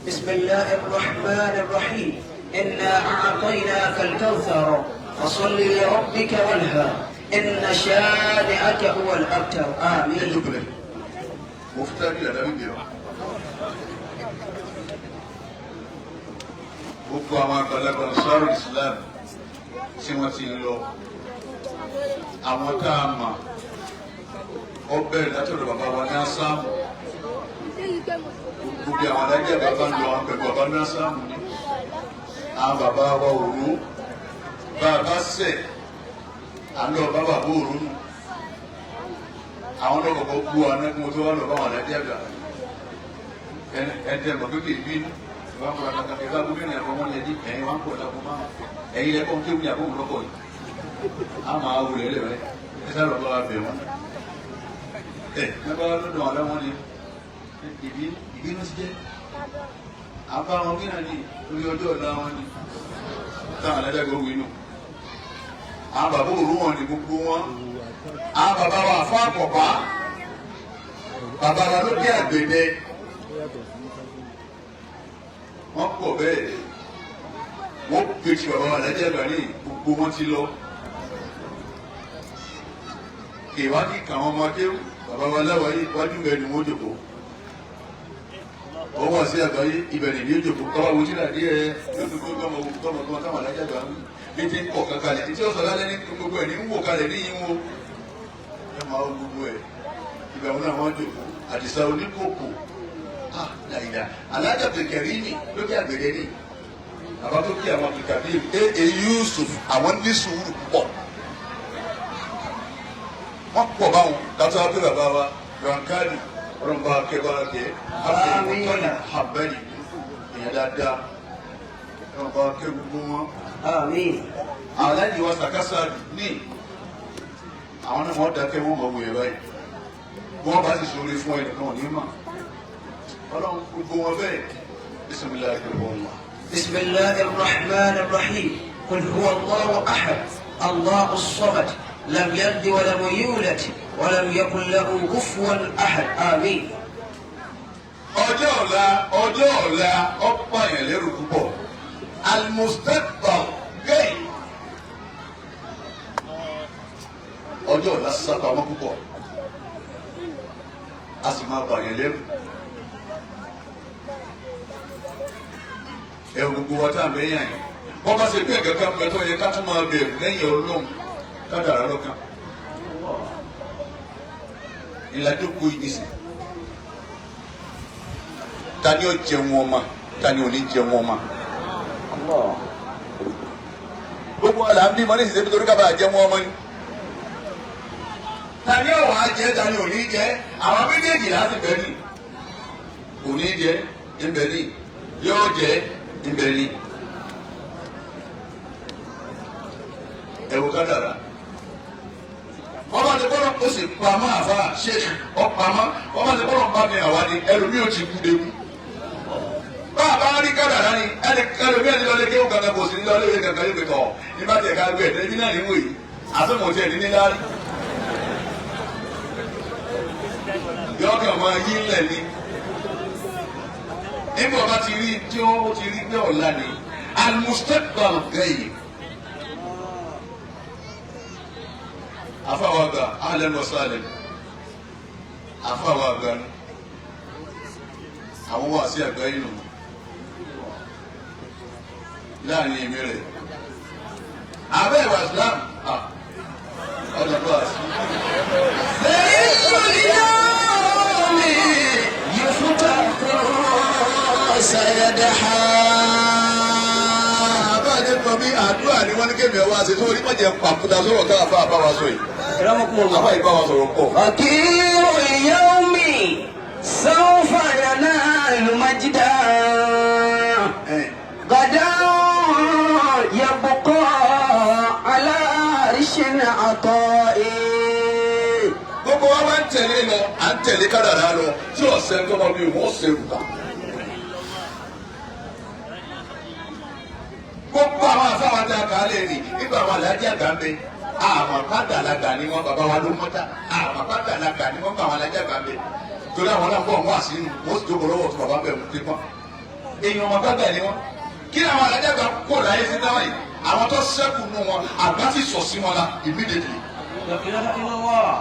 بسم الله الرحمن الرحيم إنا أعطيناك الكوثر فصل لربك وانحر إن شانئك هو الأبتر. Ẹ آمين. Jókòó lẹ, mo fi tábìlì àdábì bìọ́. Gbogbo àwọn àgbàlagbà sọ́rọ̀ Islam tí wọ́n ti lọ, àwọn tá a mọ̀, ó bẹ̀rẹ̀ látọ̀dọ̀ bàbá wa ní Ásámù. Gbogbo àwọn adájọ́ bàbá ń lọ, àwọn pẹ̀lú bàbá ní Ásámù ni àwọn bàbá wa òru bàbá sẹ̀ à ń lọ bá bàbá òru nù. Àwọn náà kọ̀kọ́ bú wa náà kí wọ́n tó wá lọ bá àwọn adájọ́ àgbà ẹ̀ẹ́dẹ̀ mọ̀ kékeré bínú ìwà kọ̀ọ̀rọ̀ kankan ìwà gómìnà ẹ̀kọ́ wọn lè di ẹ̀yin wọn kọ̀ lágbo márùn ẹ̀yin lẹ́kọ̀ọ́ kéwù ní àbóhùn lọ́kọ̀ yìí a máa wulẹ̀ lẹ̀ rẹ̀ ẹ sáré lọ́ba wa bẹ̀ wọ́n ẹ̀ ẹ bá lọ́dọ̀ wọn lẹ́wọ̀n ni ìbínú ti jẹ́ àbá wọn kí náà ní lórí ọjọ́ ọ̀la wọn ni táwọn alájàgbé wí nù. Àwọn bàbá òru wọn ni gbogbo wọn, àwọn bàbá wa fún àpọ̀pá, bàbá wa ló dé àgbẹ̀dẹ, wọ́n pọ̀ bẹ́ẹ̀. Wọ́n pèsè bàbá wa lẹ́jẹ̀ àgbà ní gbogbo wọn ti lọ. Ìwádìí kàwọn ọmọ akéwù bàbá wa láwàáyé wájú bẹ́ẹ̀ ni wọ́n jòkó. Wọ́n wá sí àgbáyé ìbẹ̀rẹ̀ ní òjòkó kọ́wá wo sílẹ̀ díẹ̀ lóṣù tó tọmọ tọmọ tọmọ táwọn alájà gbà ń bí ti ń kọ̀ kankalẹ̀ tí ó sọ lálẹ́ ní gbogbo ẹ̀ ní ń wò kalẹ̀ ní yín wo ẹ máa wo gbogbo ẹ̀ ìbẹ̀ wọn náà wọ́n jòkó. Àdìsá oníkòkò, ah nàìjíríà alájà kẹkẹrí ni lókè àgbèrè ni bàbá tó kí àwọn àbùkàbí ẹ Yusuf, àwọn ní sùúrù púpọ̀, wọ́n pọ̀ báwọn kátó wá pé bàbá wa rankali ọlọ́mọba kẹbàá kẹ abdulmutali habali èèyàn dáadáa, ọlọ́mọba kẹ gbogbo wọn. آمين. Aláàjì wa sàkásà ní àwọn náà wọ́n dákẹ́, wọ́n mọ̀ wòye báyìí, wọ́n bá sì sọ̀rọ̀ fún ẹnìkan ò ní mà ọlọ́run gbogbo wọn bẹ́ẹ̀ bisimilayi gbogbo wọn. بسم الله الرحمن الرحيم قل هو الله أحد الله الصمد لم يلد ولم يولد ولم يكن له كفوا أحد. آمين. Ọjọ́ ọ̀la, ọjọ́ ọ̀la ọ̀pọ̀ yẹn lérò púpọ̀, almustaqbal gẹ́yì, ọjọ́ ọ̀la sápamọ́ púpọ̀, a sì máa bà yẹn lẹ́rù. Ẹ wo gbogbo wa tá à ń bẹ yàn yín, wọ́n bá ṣe bí ẹ̀gẹ́ kan pẹ̀tọ́ yẹ ká tún máa bẹ̀rù lẹ́yìn Ọlọ́run, ká dàrá lọ́kàn ìlàjókòó yìí nísìnyí. Ta ni ó jẹun ọmọ, ta ni ò ní jẹun ọmọ? Gbogbo wa là ń bímọ ní ìsìnkú nítorí ká bàa jẹun ọmọ ni. Ta ni ó wàá jẹ, ta ni ò ní jẹ? Àwọn méjèèjì láti bẹ ní kò ní jẹ ńbẹ ní yóò jẹ ńbẹ ní. Ẹ wo kádàrá wọ́n bá ti bọ́lọ̀, ó sì pamọ́ àfa ṣéèkì ọ̀pamọ́. Wọ́n bá ti bọ́lọ̀ bá mi àwa ni ẹlòmíì ò ti kú déwu. Bá a bá rí kádàrá ni ẹni ẹlòmíì ẹni lọ́lé kéwù kankan kò sí ní lọ́lé ìwé kankan yóò fi tọ̀ ní bá tiẹ̀ ká gbé ẹ̀ tẹ́lẹ̀ náà níwò yìí àtúmọ̀ tiẹ̀ ní níláárí. Yọ̀ọ́kàn máa yí ńlẹ̀ ni nígbà bá ti rí tí ó ti rí pé ọ̀la ni al-mustaqbal ghaib. Afawa àgbà, ahlan wa sahlan, afawa àgbà ni àwọn wà sí àgbáyé nù láàrin èmi rẹ̀ abẹ́ ìwà Islam ọ̀dọ̀ bá a sí. سيد اليوم يفتقر سيدحى. Àbájá kan bí àdúrà ni wọ́n ní kémi ọwọ́ àṣẹ sórí mọ̀jẹ̀ pàkúta sọ̀rọ̀ tá a fa àbá wa sọ yìí. أكرمكم الله. Àbá yìí bá wa sọ̀rọ̀ pọ̀. فقير اليوم سوف ينال مجدا غدا يبقى على عرش عطائي. Gbogbo wa máa ń tẹ̀lé lọ, à ń tẹ̀lé kádàrá lọ tí ọ̀sẹ̀ tó máa bí wọ́n ṣe rù ká. Gbogbo àwọn afáwọn tí a kà á lè rìn nígbà àwọn aláàjì àgbà ń bẹ, àwọn kádàlágà ni wọn bàbá wa ló mọ́tà, àwọn kádàlágà ni wọn bá àwọn aláàjì àgbà ń bẹ torí àwọn náà bọ̀ wọ́n àṣírí wọn sì jókòó lọ́wọ́ tó bàbá bẹ̀ mú pípọ́n. Èèyàn ọmọ gbàgbà ni wọn. Kí ni àwọn alájà àgbà kó láyé sí táwọn yìí? Àwọn tó sẹ́kù nù wọn, àgbà sì sọ̀ sí wọn la immediately. La ilaha illallah.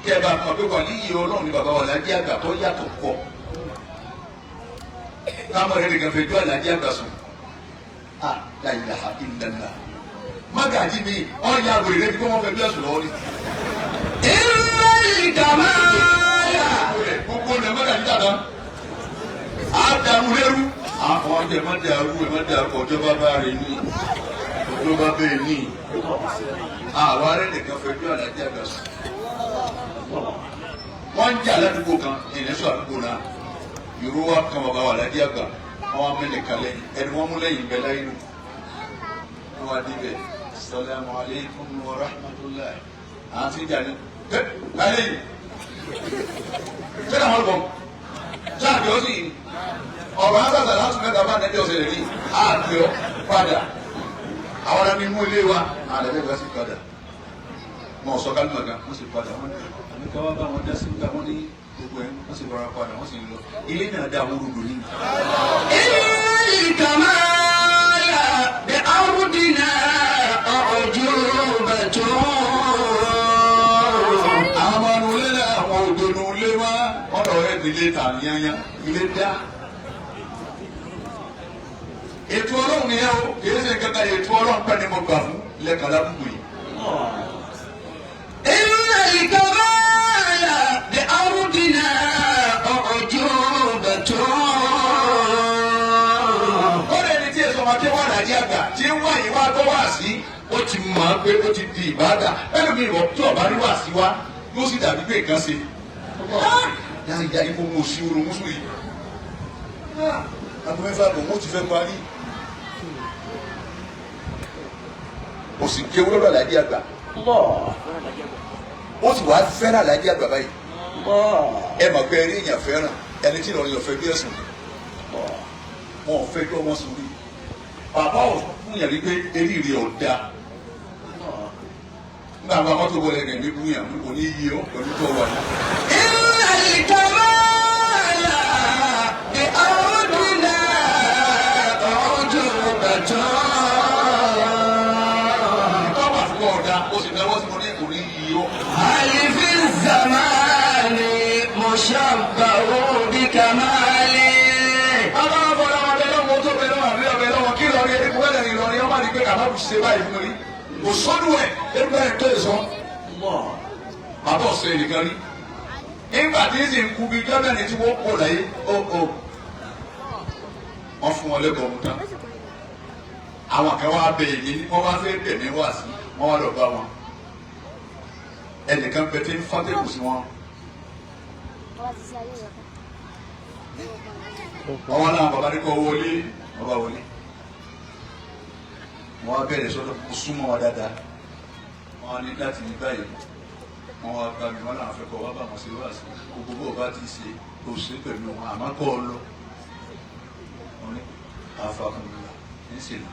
Kí ẹ bá mọ̀ pé wà níyì Ọlọ́run ni bàbá wa alájà àgbà tó yàtọ̀ pọ̀. Káwọn ọ̀rẹ́ nìkan fẹjọ́ alájà àgbà sùn. Ah, la ilaha illallah. Mágàjí mi, ọ̀ya wèrè rẹ̀ bí wọ́n fẹjọ́ ẹ̀sùn lọ́wọ́ ni. Inna al-kamala. Gbogbo rẹ̀ mágàjí dàda. Á dàrú lẹ́rú. Àwọn ọjọ́ ẹ̀ má dàrú ẹ̀ má dàrú ọjọ́ bàbá rẹ̀ ní. Ọjọ́ bàbá ẹ̀ ní. Àwọn arẹ́ nìkan fẹjọ́ alájà àgbà sùn. Wọ́n ń jà ládùúgbò kan, ìrẹsọ̀ àdúgbò náà. Ìró wa kan bàbá wa alájà àgbà. Wọ́n wá mẹ́lẹ̀ kalẹ̀ ẹni wọ́n mú lẹ́yìn bẹ́ẹ̀ láyé nù. Wọ́n wá débẹ̀. Salamu aleykum wa rahmatulahi. À ń ti jà ní. Ẹ láyé yìí. Ṣé àwọn ọ̀gbọ̀n? Ṣáàbí ó sì yìí. Ọ̀rọ̀ àtàtà láti mẹ́ta bá nẹ́bí ọ̀sẹ̀ rẹ̀ rí. Àbí ọ padà. Àwọn ará mi mú ilé wa. Àlẹ́ bá sì padà. Wọn ò sọ kálùmọ̀ gan, wọ́n sì padà. Wọ́n ní àmì káwá bá wọn dá sí nígbà wọ́n ní gbogbo ẹ̀ wọ́n sì rọra padà wọ́n sì ń lọ. Ilé náà dá àwọn olùdó nínú. Inna al-kamala bi-ardina ujubatun. Àwọn ọmọ ọdún ilé náà àwọn òdòdó ilé wá ọ̀dọ̀ ẹ̀ nílé tà yányá ilé dá. Ètò Ọlọ́run yẹn o, kìí ṣe kankan ètò Ọlọ́run pẹ́ ni mo gbà fún lẹ́ẹ̀kan lábùkù yìí. Inna al-kamala bi-ardina ujubatun. Kọ́lá ẹni tí èso ọmọdé wà láyé àgbà tí ń wá yìí wá tó wá sí, ó ti mọ̀ ọ́n pé ó ti di ìbáàdà. Ẹnu mi ìwọ tí ọba rí wá sí wá, yóò sì dàbí pé nǹkan ṣe. Yáyà ikú mo sí orun mú sùn yìí. Aago mẹ́fà bò wọ́n ti fẹ́ parí. Ó sì kéwú lọ́dọ̀ àlàyé àgbà. Ó sì wá fẹ́ràn àlàyé àgbà báyìí. Ẹ mọ̀ pé eré èèyàn fẹ́ràn ẹni tí Ìlọrin ọ̀fẹ́ bí ẹ̀sùn ni. Wọn ò fẹ́ kí ọmọ sùn rí. Bàbá ò fún yàn rí pé eré rẹ̀ ò da. Nígbà àwọn akọ́tò wọlé rẹ̀ ní búyàn kò ní yí ọ pẹ̀lú tó wà ní. Inna al-kamala bi-ardina ujubatun. Tọ́wà fún ọ̀dà ó sì náwó sí mo ní kò ní yí ọ. هل في الزمان مشبه بكماله؟ Bàbá wa fọlá wọn bẹ lọ́wọ́ tó bẹ lọ́wọ́ àbí ọbẹ̀ lọ́wọ́ kí lọ́ọ́ rí erékùn wẹ́lẹ̀ ní Ìlọrin ọmọ àdìgbẹ́ kàmá kù ṣe báyìí fún mi. Kò sọ́dún ẹ̀ erékùn wẹ́lẹ̀ tó sọ. Bàbá ọ̀sẹ̀ nìkan rí. Nígbà tí ń sì ń kú bíi jọ́mẹ́rin tí wọ́n kó láyé ó ó. Wọ́n fún wọn lẹ́kọ̀ọ́ mú tán. Àwọn kan wá bẹ èyí wọ́n wá fẹ́ bẹ̀ mí wá sí wọ́n wá lọ bá wọn. Ẹnìkan bẹ tí ń fọ́tẹ̀kù sí wọn. Wọ́n wá láwọn bàbá ní kọ́ wọlé wọ́n bá wọlé. Wọ́n wá bẹ̀rẹ̀ sọ́dọ̀ kó súnmọ́ wọn dáadáa. Wọ́n á ní láti ní báyìí. Wọ́n wá bá mi wọ́n làwọn fẹ́ kọ́ wá bá wọn ṣe wá sí. Gbogbo bó bá ti ṣe kò ṣe pẹ̀lú wọn àmọ́ kọ́ ọ lọ. Wọ́n ní àfàkùnrin ní ṣèlú.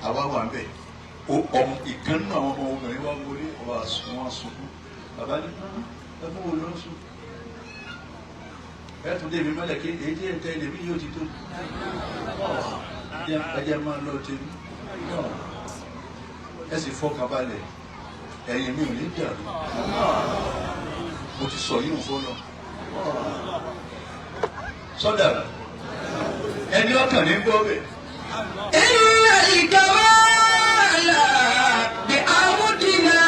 Àwa wà ń bẹ̀. Ọmọ ìkan nínú àwọn ọmọ obìnrin wá wọlé ọba wọn sunkún. Bàbá ní ẹkún wo ló ń sùn? Ẹ tún dé mi mọ́lẹ̀ kí èyí tí ẹ tẹ ilé mi yóò ti tó. Ẹ jẹ́ máa lọ tèmi. Ẹ sì fọkàn balẹ̀. Ẹ̀yìn mi ò ní dàrú. Mo ti sọ yín fọlọ. Sọ́dà ẹni ọkàn ní gbọ́ bẹ̀. إن الكمال بأرضنا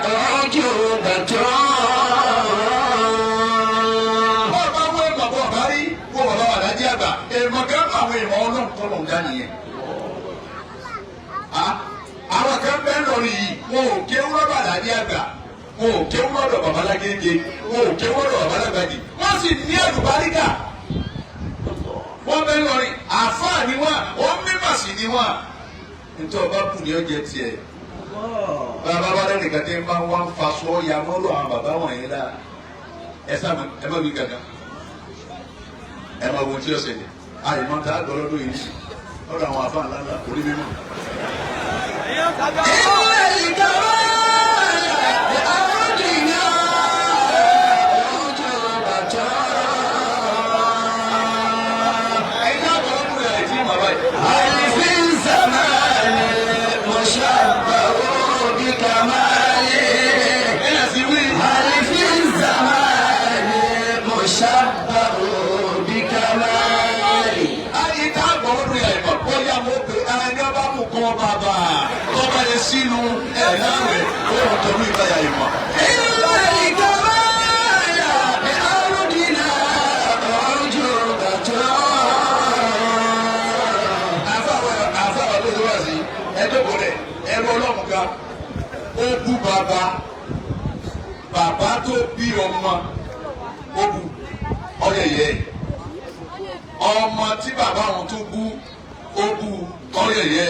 عجوبة. Bọ́ọ̀ bá wọ ẹ̀gbọ́n bọ́ọ̀ bá rí wọ́n bàbá wà lájẹ́ àgbà. Èèmọ̀ kan bá àwọn èèmọ̀ ọlọ́run tọ́lọ̀ ń dá nìyẹn. Àwọn kan bẹ́ẹ̀ lọ́rùn yìí, wọn ò kéwú lọ́dọ̀ àlájẹ́ àgbà, wọn ò kéwú lọ́dọ̀ babalágége, wọn ò kéwú lọ́dọ̀ babalágbàjì, wọ́n sì ní àlùbáríkà. Wọ́n bẹ́ẹ̀ lọ́rùn, àfáà ni wọ́n, ó mímọ̀ sí ni wọ́n. Nítorí ọba kù ní ọjọ́ tiẹ̀. Bàbá bá lẹ́nìkan tí ń bá wá ń faṣọ ya mọ́lò àwọn bàbá wọ̀nyí la. Ẹ sábà ẹ má wí gàgà. Ẹ má wo tí ó ṣẹlẹ̀. Àìmọ̀ tá a gbọ́ lọ́dún yìí sí. Lọ́dọ̀ àwọn àfáà ńlá ńlá kò rí mímọ̀. إن الكمال بأرضنا عجوبة. مشبه بكمال. Ayé tá a gbọ́ lórí àìmọ̀ bóyá mo pè ẹni ọba mú kọ́ bàbá tọ́ba yẹn sínú ẹ̀ náà rẹ̀ ó ń tọ́lú ìbáyà ìmọ̀. إلا الكمال بأرضنا أعجوبة. Àfáwọn ló ti wá sí ẹjọ́ kò rẹ̀ ẹrú ọlọ́run kan ó bú bàbá bàbá tó bí ọmọ ó bú ọyẹyẹ ọmọ tí bàbá òun tó bú ó bú ọyẹyẹ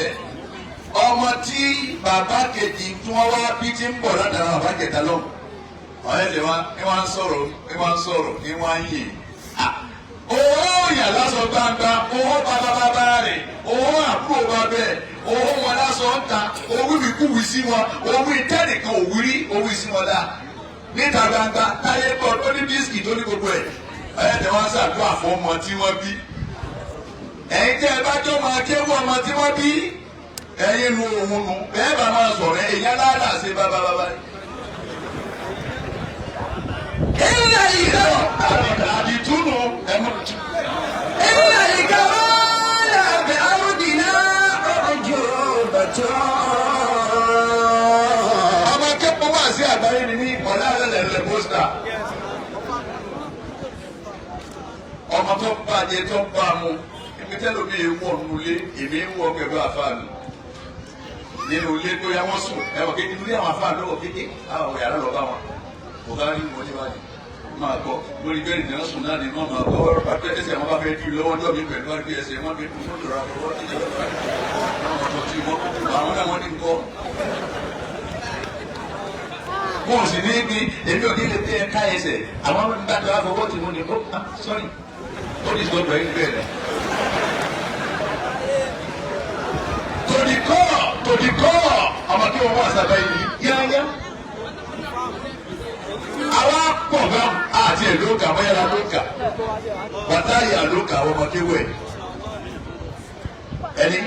ọmọ tí bàbá kejì tí wọ́n wá bí ti ń bọ̀ látara bàbá kẹta lọ ọ̀rẹ́ wa ẹ wá ń sọ̀rọ̀ ẹ wá ń sọ̀rọ̀ ẹ wá ń yìn owó yà lásọ gbangba owó bàbá bàbá rẹ̀ owó àbúrò bàbá ẹ̀ owó wọn lásọ ń ta owó ìkúwì sí wọn owó ìtẹ́nìkan òwúrí owó sí wọn dá níta gbangba táyé bọ̀ tó ní bísíkì tó ní gbogbo ẹ̀ ẹ̀ tẹ́ wọ́n ṣàdúrà fún ọmọ tí wọ́n bí ẹ̀yin tẹ́ ẹ bá jọ́ máa kéwú ọmọ tí wọ́n bí ẹ̀yin nu òun nu bẹ́ẹ̀ bá máa sọ̀rọ̀ ẹ̀yin aláàlá ṣe bàbá bàbá yìí. إلا الكمال Àdìtúnú ẹ̀mú. إلا الكمال بأرضنا أعجوبة. Ọmọ akẹ́kọ̀ọ́ wà sí àgbáyé ni ní ọ̀la ẹlẹ́lẹ̀ pósítà. Ọmọ tó bàjẹ́ tó bá mu, èmi tẹ́lẹ̀ mi wọ̀ nínú ilé, èmi ń wọ pẹ̀lú àfáà mi. Nínú ilé tó yá wọ́n sùn, ẹ̀wọ̀n kékeré ilé àwọn àfáà lọ́wọ́ kékeré, àwọn yàrá lọ bá wọn. Bùkárí wọlé wá ní máa gbọ́ lórí bẹ́ẹ̀ ni wọ́n sùn náà ni wọ́n máa gbọ́ ẹsẹ̀ wọn bá fẹ́ dùn lọ́wọ́ ọjọ́ mi pẹ̀lú àti ẹsẹ̀ wọn fi dùn fún ìrora ọwọ́ tí ìjọba àwọn náà wọ́n ní kọ́. Wọn ò sì ní bí èmi ò ní lè tẹ ká ẹsẹ̀ àwọn ọmọ nígbà tó wá fọwọ́ tì mú ni ó ah sorry ó ní sọ́dọ̀ ẹ̀ bẹ́ẹ̀ ni. Tòdìkọ́ tòdìkọ́ ọmọ kí wọ́n wá sábẹ́ yìí yáyá àwa pọ̀ gan àti èlòkà bóyá la lókà bàtà yà lókà àwọn ọmọ kéwẹ̀ ẹni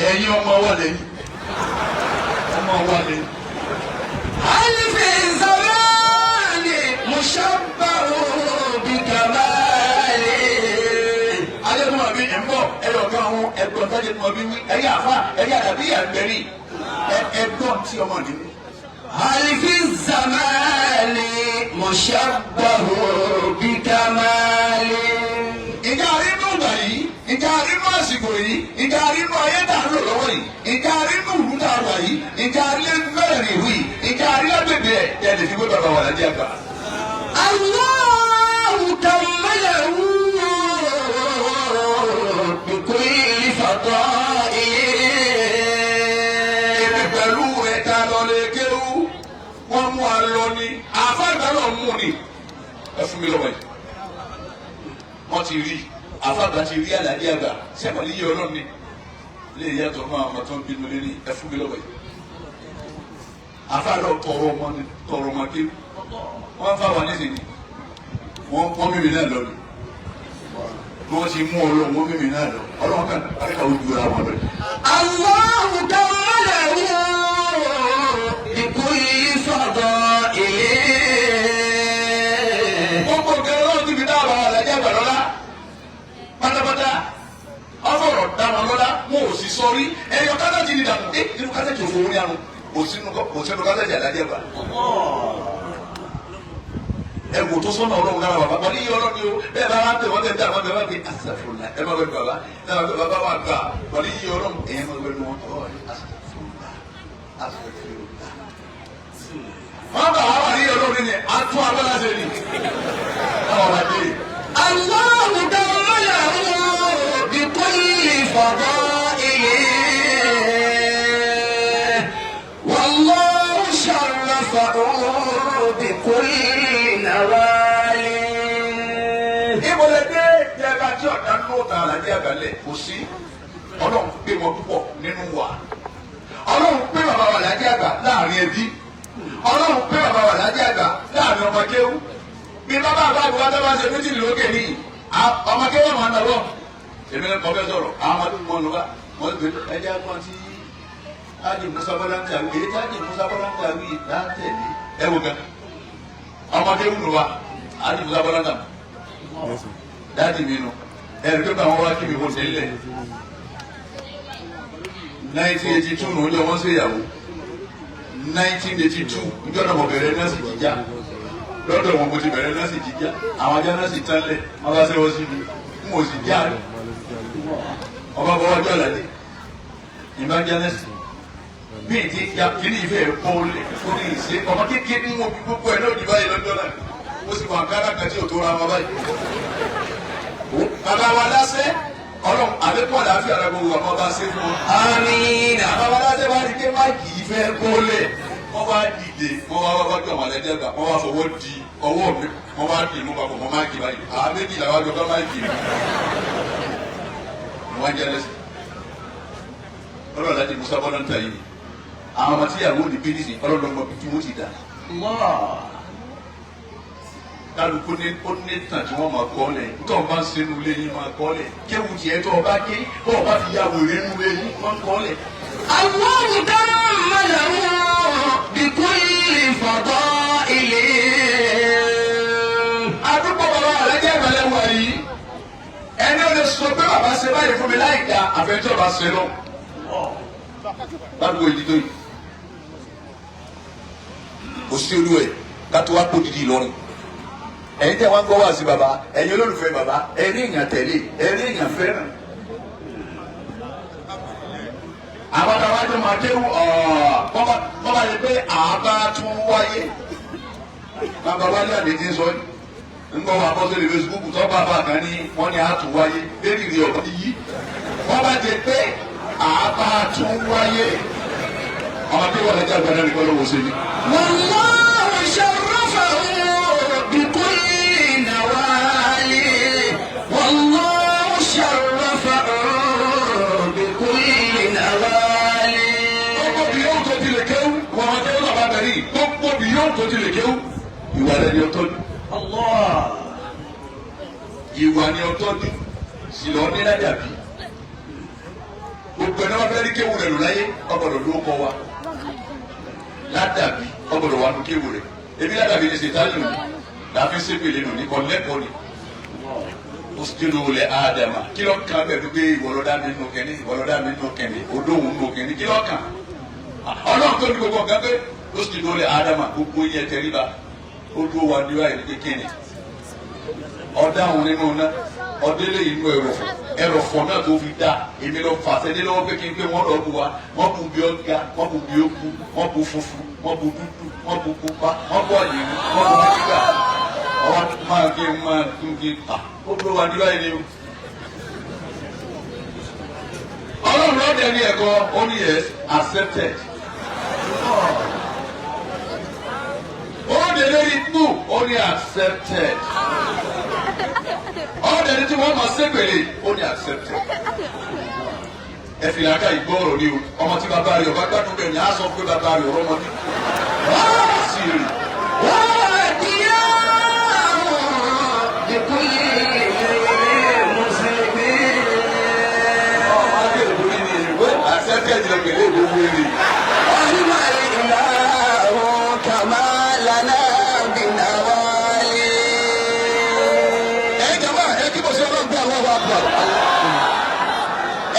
ẹ̀yin ọmọ wa lẹ́yìn ọmọ wa lẹ́yìn. هل في الزمان مشبه بكمال؟ Adékùnmọ̀ bí ẹ̀ ń bọ̀ ẹ̀yọ̀ kan ọ̀hún ẹ̀gbọ́n tó Adékùnmọ̀ bí wí ẹ̀yà àfa ẹ̀yà àdàbí àgbẹ̀rì ẹ̀gbọ́n tí ọmọ nìyí. هل في الزمان مشبه بكمال؟ Ìjà rínú ìgbà yìí, ìjà rínú àsìkò yìí, ìjà rínú ayé tá a lò lọ́wọ́ yìí, ìjà rínú ìlú tá a wà yìí, ìjà rí mẹ́rin ìlú yìí, ìjà rí lágbègbè ẹ̀ ẹ̀ lè fi gbé bàbá wà lájẹ́ àgbà. الله كمله بكل فضائل. Èmi pẹ̀lú ẹ̀ka lọ lè kéwú, wọ́n mú wa lọ ni, àfáàgbà náà mú ni. Ẹ fún mi lọ́wọ́ yìí. Wọ́n ti rí, àfáàgbà ti rí àlàyé àgbà, sẹ́kọ̀ọ́ yíyọ ọlọ́run ni. Lè yàtọ̀ fún àwọn ọmọ tó ń bínú lé ní ẹ fún mi lọ́wọ́ yìí. Àfáàgbà tọrọ ọmọ ni tọrọ ọmọ kéwú. Wọ́n fà wá nísìnyí. Wọ́n mímì náà lọ ni. Bí wọ́n ti mú ọlọ́run, wọ́n mímì náà lọ. Ọlọ́run kan àríkà ojú ara wọn lọ. الله كمله بكل فضائل. Gbogbo nǹkan ọlọ́run ti fi dá àwọn àlàjì àgbà lọ́lá pátápátá ọfọ̀rọ̀ dá wọn lọ́lá wọn ò sì sọ rí ẹyọ kásẹ̀tì ní dànù ẹ nínú kásẹ̀tì òfò orí àrùn kò sínú kásẹ̀tì àlàjì àgbà. Ẹ wò tó sọ́nà ọlọ́run lára bàbá wọn ní iye ọlọ́run ni o bẹ́ẹ̀ bá wá ń pè wọ́n bẹ́ẹ̀ bí àwọn bẹ́ẹ̀ bá fi àṣàfùlà ẹ má bẹ́ẹ̀ bàbá ẹ má bẹ́ẹ̀ bàbá wà gbà wọ́n ní iye ọlọ́run ẹ̀yẹ má bẹ́ẹ̀ wọn ọ̀rọ̀ ní àṣàfùlà àṣàfùlà. Wọ́n bá wà ní iye ọlọ́run ni àtún abọ́lá ṣe ni. Báwo la dé? الله كمله بكل فضائل. والله شرفه بكل نوال. Ibo lẹ dé tẹ bá tí ọ̀dà nínú ọ̀tà àlàjì àgbàlẹ̀ kò sí. Ọlọ́run pé wọn púpọ̀ nínú wa. Ọlọ́run pé bàbá wa lájẹ́ àgbà láàrin ẹbí. Ọlọ́run pé bàbá wa lájẹ́ àgbà láàrin ọmọ kéwú. Bí bàbá àgbà àgbà tó bá ṣe méjì lókè ní ọmọ kéwú ọmọ náà wọ̀. Èmi ní kọ́fẹ́ sọ̀rọ̀, àwọn ọmọdé mọ̀ nù wá. Wọ́n ti gbé ẹjẹ́ àgbọ̀n tí Ájì Musa Bọ́lá ń tàwí, èyí tí Ájì Musa Bọ́lá ń tàwí látẹ̀lé. Ẹ wo gan, ọmọ kéwú nù wá. Àdìmúlá bọ́lá náà dáàdì mi nù ẹ̀rí pé báwọn wá kí mi kò délẹ̀ 1982 nù ọjọ́ wọn ṣe ìyàwó 1982 ìjọ náà mo bẹ̀rẹ̀ nọ́ọ̀sì jíjá lọ́dọ̀ wọn mo ti bẹ̀rẹ̀ nọ́ọ̀sì jíjá àwọn ajá nọ́ọ̀sì tánlẹ̀ wọn bá ṣẹ́wọ́ sí mi n ò sì já ọba bọ́ ọjọ́ àlàyé ìbá já nọ́ọ̀sì bí ìdí ya kiri ìfẹ́ kó lè kó ní ìṣe ọmọ kékeré ní wọn fi gbogbo ẹ̀ náà di báyìí lọ́jọ́ náà ó sì wà kára kan tí ò tó ra wọn báyìí. Bàbá wa lásẹ̀ ọlọ́run àlékún àlàáfíà rẹ gbogbo àwọn ọba ṣe fún wọn. آمين Bàbá wa lásẹ̀ wá rí pé má kì í fẹ́ kó lè wọ́n wá dìde wọ́n wá wá wájú àwọn àlẹ́jẹ́ gbà wọ́n wá fọwọ́ di ọwọ́ mi wọ́n wá dì mú papọ̀ mọ́ máìkì báyìí àwọn méjì làwọn àjọ bá máìkì mi. Wọ́n jẹ́ lẹ́sìn. Ọlọ́run láti Musa bọ́lá ń ta yìí àwọn ọmọ tíyàwó ní bínísì ọlọ́run ọmọ bíi tí wọ́n ti dà. الله Kálukú ní ó ní tàn tí wọ́n máa kọ́ lẹ̀ tó o bá ń sẹ́nu ilé yín máa kọ́ lẹ̀ kéwù tiẹ̀ tó o bá ké bó o bá fi ya wèrè nínú ilé yín wọ́n kọ́ lẹ̀. الله تم له بكل فضائل Àdúgbò bàbá rẹ jẹ́ ìbàlẹ̀ wọ̀ yìí ẹni ó lè sọ pé bàbá ṣe báyìí fún mi láì dá àfẹ́jọ́ bá ṣe lọ. Ládùúgbò yìí tó yìí kò sí olú ẹ̀ ká tó wá kó didi Ìlọrin. Ẹ̀yin tẹ́ wá ń gbọ́ wá sí bàbá, ẹ̀yin olólùfẹ́ bàbá, ẹ̀rí èèyàn tẹ̀lé, ẹ̀rí èèyàn fẹ́ràn. Àwọn táwa jọ máa kéwù bọ́bá yẹ pé àbá tún wáyé. Bàbá wálé àdé ti ń sọ yìí. Ń gbọ́ wà bọ́ sórí Facebook tó bá bá kan ní wọ́n ní àtún wáyé lérí rí ọ̀bá yìí. Bọ́bá jẹ pé àbá tún wáyé. Ọmọ tí wọ́n lè jẹ́ àgbàdo nìkan ló wò sí ni. والله شرفه بكل نوال والله شرفه بكل نوال Gbogbo bí yóò tó ti lè kéwú, wọ́n máa kéwú lọ́ba bẹ̀rẹ̀ yìí. Gbogbo bí yóò tó ti lè kéwú. Ìwà rẹ̀ ni ó tọ́jú. الله Ìwà ni ó tọ́jú. Sì lọ ní ládàbí. Gbogbo ẹni wọ́n fẹ́ rí kéwú rẹ̀ lò láyé, ọgbọ̀dọ̀ ló kọ wa. Ládàbí ọgbọ̀dọ̀ wà nù kéwú rẹ̀. Ebi ládàbí ni sètáni nù. Làfi sépèlè nù ní kọ́lẹ́kọ̀ọ́ ni. Ó lẹ Ádámà. Kí ló kàn bẹ́ẹ̀ pé ìwọ ló dá mi nù kẹ́ni, ìwọ ló dá mi nù kẹ́ni, odóhùn nù kẹ́ni, kí ló kàn? Ọlọ́run tó ní gbogbo nǹkan pé ó sì lórí Ádámà gbogbo yẹn tẹríba ó dúró wa ní báyìí kékeré ọ̀dáhùn nínú iná ọdẹlẹ inú ẹrọ̀fọ̀ ẹrọ̀fọ̀ náà tó fi dá èmi lọ fà sẹ́ni lọ́wọ́ pé kí n pé wọ́n lọ bu wa wọ́n bu bí ọ̀gá wọ́n bu bí ó kú wọ́n bu funfun wọ́n bu dúdú wọ́n bu pupa wọ́n bu àyẹ̀wò wọ́n bu gíga ọwọ́ máa gé máa tún gé ta ó dúró wa ní báyìí ni o. Ọlọ́run lọ́dẹ ní ẹ̀kọ́ ó ní yes accepted. Ó dé lórí ikú ó ní accepted. Ó dé ní tí wọ́n máa ṣègbèrè ó ní accepted. Ẹ fi làákà ìgbọ́ ọ̀rọ̀ ni o ọmọ tí bàbá rẹ̀ ọba gbádùn bẹ́ẹ̀ ni á sọ pé bàbá rẹ̀ ọ̀rọ̀ ọmọdé. Wá sí rè. وادياه بكل مسلمين Ọmọ akéwì lórí ni ìwé accepted lọ pẹ̀lú ìwé wéré. رحم الإله كما لنا بنوال Ẹ jàmbá ẹ kí mo ṣe ọlọ́run bí àwọn ọba àgbà.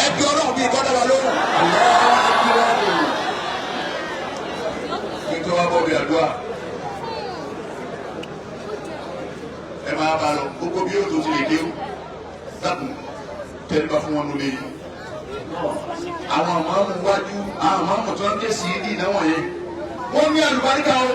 Ẹ bí ọlọ́run bí kọ́dá wa lóhùn. Nítorí wàá bọ̀ bí àdúrà. Ẹ máa bá lọ gbogbo bí yóò tó ti lè kéwú. Dákun tẹríba fún wọn lólè yìí. Àwọn àmọ́mù wájú àwọn àmọ́mù tó ń ké sí ìdí náà wọ̀nyẹn. Wọ́n ní àlùbáríkà o.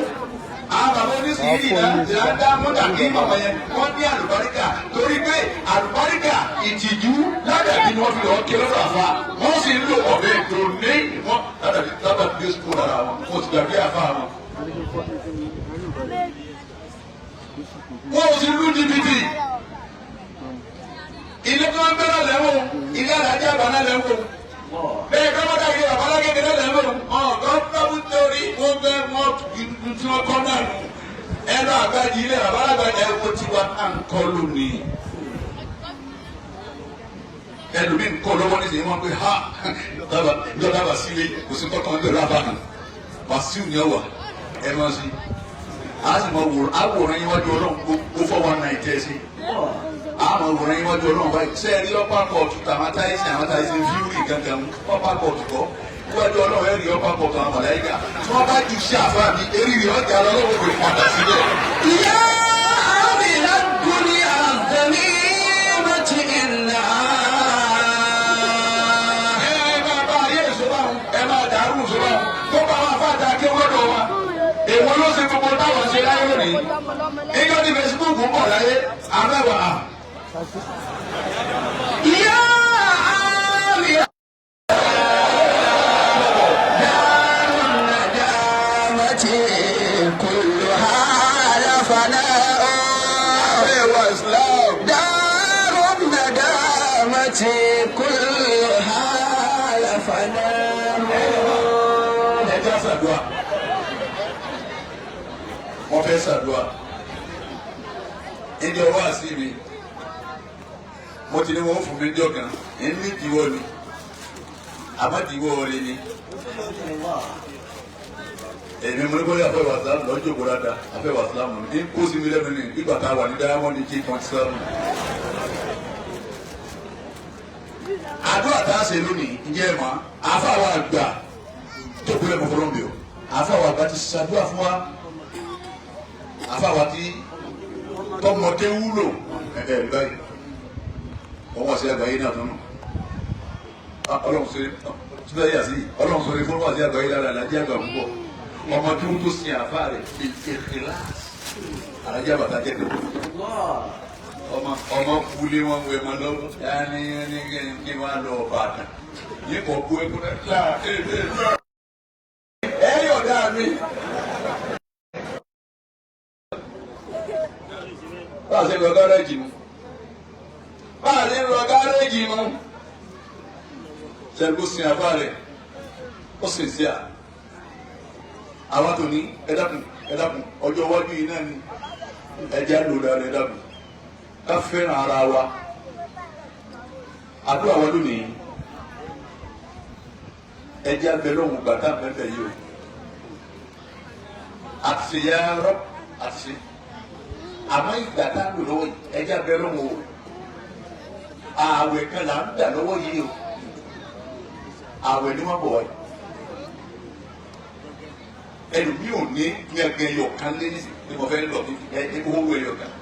Àwọn bàbá oníṣìírí náà ti á dá mọ́tà kí màmá yẹn. Wọ́n ní àlùbáríkà torí pé àlùbáríkà ìtìjú ládàbí ni wọ́n fi lọ́ọ́ ké lọ́dọ̀ àfa. Wọ́n sì ń lò ọ̀bẹ tó ní wọ́n ládàbí ládàbí ó sùkúl lára wọn. Wọ́n ti gbàgbé àfa wọn. Wọ́n ò sì lù jìbìtì. Ilé tí wọ́n bẹ̀rẹ̀ lẹ́wọ̀n, ilé alájà àbáná lẹ́wọ̀n. Bẹ́ẹ̀ kọ́mọ́dá yìí bàbá alágége náà lẹ́wọ̀n. Ọ̀gọ́ tọ́bù torí wọ́n fẹ́ wọ́n tí wọ́n kọ́ náà nù. Ẹnu àgbàjì ilé bàbá alágbàjì ẹ̀wọ̀ tí wọ́n á ń kọ́ lónìí. Ẹlòmíì ń kọ́ lọ́wọ́ nísìnyí wọ́n pé ha ìjọba bá sílé kò sí tọ́kàn ń bẹ̀rù àbáhàn. Wàsíù ni ọ wà ẹ máa sí. A sì mọ àwòrán yín wájú Ọlọ́run gbogbo 419 tẹ́ ẹ sí. A mọ àwòrán yín wájú Ọlọ́run báyìí. Ṣé ẹ rí ọ́pá kọ̀ọ̀tù tàwọn táyìsì àwọn táyìsì fíúrì gangan ọ́pá kọ̀ọ̀tù kọ́? Wájú Ọlọ́run ẹ rí ọ́pá kọ̀ọ̀tù àwọn màláíkà. Tí wọ́n bá ju sí àfáà mi, eré rẹ̀ ọjà lọ́wọ́ kò padà síbẹ̀. يا عامل الدنيا الذميمة إنها Ẹ máa bá ayé ìṣòro àwọn ẹ máa dàrú ìṣòro àwọn tó bá wọn afáàtà akéwọ́dọ̀ wa. Èwo ló ṣe gbogbo táwọn ṣe láyé lónìí? Níjọ́ tí Facebook ń bọ̀ láyé, àmẹ́wàá. يا عامل دار الندامة كلها لفناء Àmẹ́wàá Islam. دار الندامة كلها لفناء Ẹ jẹ́ ṣàdúà. Wọ́n fẹ́ ṣàdúà. Ìjọ wá sí mi. Mo ti ní wọ́n fún mi jọ kan. Èmi ìdíwọ́ ni. Àmọ́ ìdíwọ́ rẹ ni. Èmi mo ní bóyá afẹ́ wàsílámù lọ́jọ́ kó dáadáa afẹ́ wàsílámù ní kó sí mi lẹ́nu ní ìgbà tá a wà ní diamond 8.7. Àdúrà tá a ṣe lónìí ǹjẹ́ ẹ̀ mọ́ àfa wa àgbà tó kúlẹ̀ mọ́ fọlọ́n bí o àfa wa àgbà ti ṣàdúrà fún wa àfa wa ti tọmọdé wúlò ẹ ẹ báyìí wọ́n wá sí àgbáyé náà tó nù Ọlọ́run ṣe síbẹ̀ yà sí Ọlọ́run sọ ní fún wá sí àgbáyé lára àlàjì àgbà púpọ̀ ọmọ tí wọ́n tó sin àfa rẹ̀ ìkìláàsì àlàjì àbàtà jẹ́ tó ọmọ ọmọ kúlé wọn wẹ mọ lọ́wọ́ yanni ní kí wọn lọ Ìbàdàn yìí kò kú ẹkú náà ẹ yọ̀dá mi. Bá a ṣe lọ gáréèjì mu bá a ṣe lọ gáréèjì mu ṣẹ́gun sin àbá rẹ̀ ó sì sí à àwọn tó ní ẹ dákun ẹ dákun ọjọ́ iwájú yìí náà ni ẹ jẹ́ àlò dáadáa ẹ dákun ká fẹ́ràn ara wa àdúrà wa lónìí ẹ jẹ́ abẹ lóhùn gbàtà mẹ́fẹ̀ yìí o àti ṣe yá rọ́ àti ṣe àmọ́ ìgbà tá a lò lọ́wọ́ yìí ẹ jẹ́ abẹ lóhùn o ààwẹ̀ kan là ń gbà lọ́wọ́ yìí o ààwẹ̀ ni wọ́n bọ̀ wáyé ẹlòmíì ò ní gbẹ̀ngàn ẹyọ kan lé ní mo fẹ́ lọ ẹ owó ẹyọ kan